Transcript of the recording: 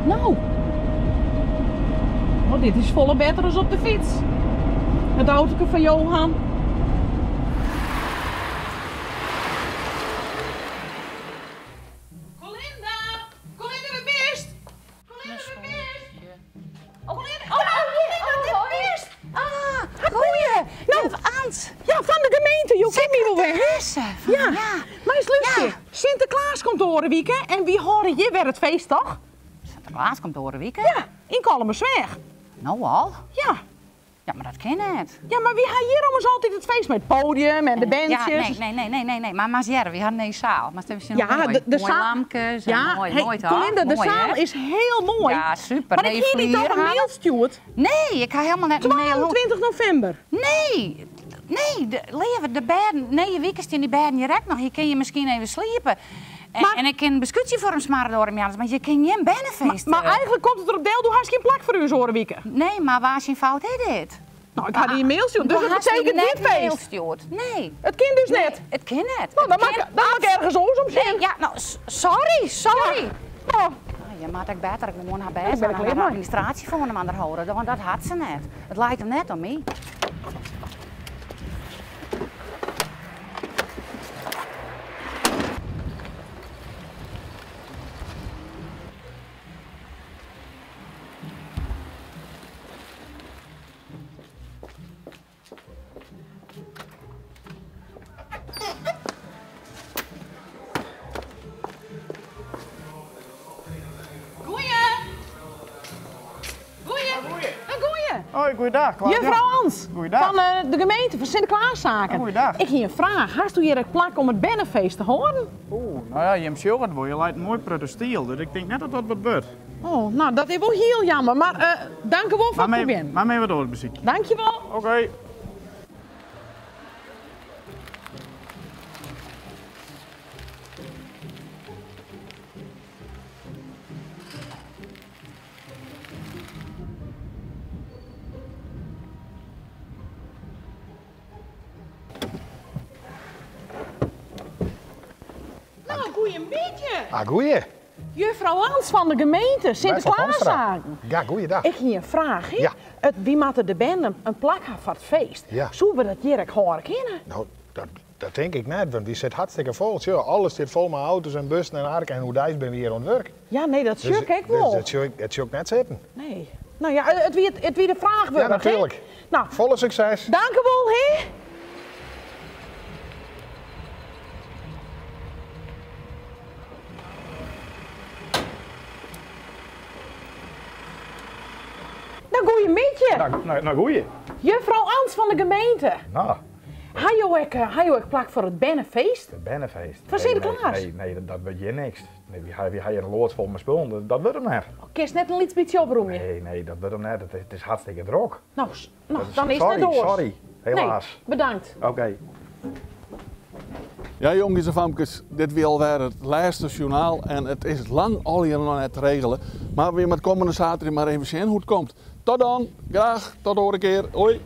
No. Oh, dit is folle better as op de fyts. It autoke fan Johan. Colinda! Colinda, wêr bist? Colinda, wêr bist? Oh, Colinda, oh, oh, oh, wêr bist? Ah, goeie. No, Ans. Ja, fan de gemeente. Jo kenne my wol wer, hè? Ja. Ja. Mar ris lústerje. Ja. Sinteklaas komt oare wike en wy hâlde hjir wer it feest, toch? Sinteklaas komt oare wike? Ja, yn Kollumersweach. No al? Ja. Ja, mar dat kin net. Ja, mar wy ha hjir ommers altyd it feest mei it podium en de bandsjes. Ja, nee, nee, nee, nee, nee. Mar moatst hearre, wy ha in nije saal. Moatst even sjen hoe Ja, moai. de, de Moai saal. lampkes en Ja, moai, hey, moai toch? Colinda, de Moai, saal hè? is hiel moai. Ja, super. Mar ik Nije hie dy toch flier in ha mail we. stjoerd? Nee, ik ha helemaal net in mail hân. 22 novimber. Nee, nee, de, leave, de bêden, nije wike stean dy bêden hjir ek noch. Hjir kin je miskien even sliepe. En, Mar- en ik kin in beskútsje foar him smarre de oare moarns, mar je kin gjin bernefeest. Mar eigentlik komt it derop del, do hast gjin plak foar ús oare wike. Nee, mar wa syn fout is dit? No, ik ha dy in mail stjoerd, dus Do dat hast my betekent net gjin feest. mail stjoerd. Nee. It kin dus net. It kin net. No, dan It moat kin ik, dan moat ik ergens oars om sjen. Nee, ja, no, sorry, sorry. Ja. No. No, je moat ek better gewoan har Ik bêst bin der dwaan en klear har mei. administraasje foar him ûnderhâlde, want dat hat se net. It leit him net oan my. Goeie! Goeie! Goeie! Hoi, goeiedag. Klaas Juffrou Jan. Ans Goeiedag. fan de gemeente fan Sinteklaassaken. Goeiedag. Ik hie in fraach. Hasto hjir ek plak om it bernefeest te hâlden? Oeh, no ja, jim sjogge it wol. Hjir leit in moai protte stiel, dus ik tink net dat dat wat wurdt. Oh, no dat is wol hiel jammer, mar uh, dankewol foar it probearjen. Mar mear wat oars besykje. Dankjewol. Oké. No, goeiemiddei. Ah, goeie. Juffrou Ans fan de gemeente, Sinteklaassaken. Ja, goeiedag. Ik hie in fraach. Ja. It, wy moatte de bern in plak ha foar it feest. Ja. Soe we dat hjir ek hâlde kinne? No, dat, dat tink ik net, want wy sit hartstikke fol. Sjoch, alles sit fol mei auto's en bussen en ark en oerdeis binne wy hjir oan it wurk. Ja, nee, dat Dus, sjoch ik ek dus wol. dat sjoch ik, dat sjoch ik net sitten. Nee. No ja, it wie, it wie de fraach wurdich. Ja, natuerlik. No. Folle sukses. Dankewol, hè. No, goeiemiddei. No, no, no goeie. Juffrou Ans fan de gemeente. No. Ha jo ek, ha jo ek plak foar it bernefeest? It bernefeest? Fan Sinteklaas? Nee, nee, nee, dat wurdt hjir niks. Nee, wy ha, wy ha hjir in loads fol mei spullen, dat, dat wurdt him net. Oh, kinst net in lyts bytsje oprûmje? Nee, nee, dat wurdt him net. It, it is hartstikke drok. No, no dan is it net oars. Sorry, helaas. Nee, bedankt. Oké. Ja, jonges en famkes, dit wie alwer it lêste sjoernaal en it is lang allegear noch net regele. Mar wy moatte kommende saterdei mar even sjen hoe't it komt. Tot dan, graach tot oare kear. Hoi.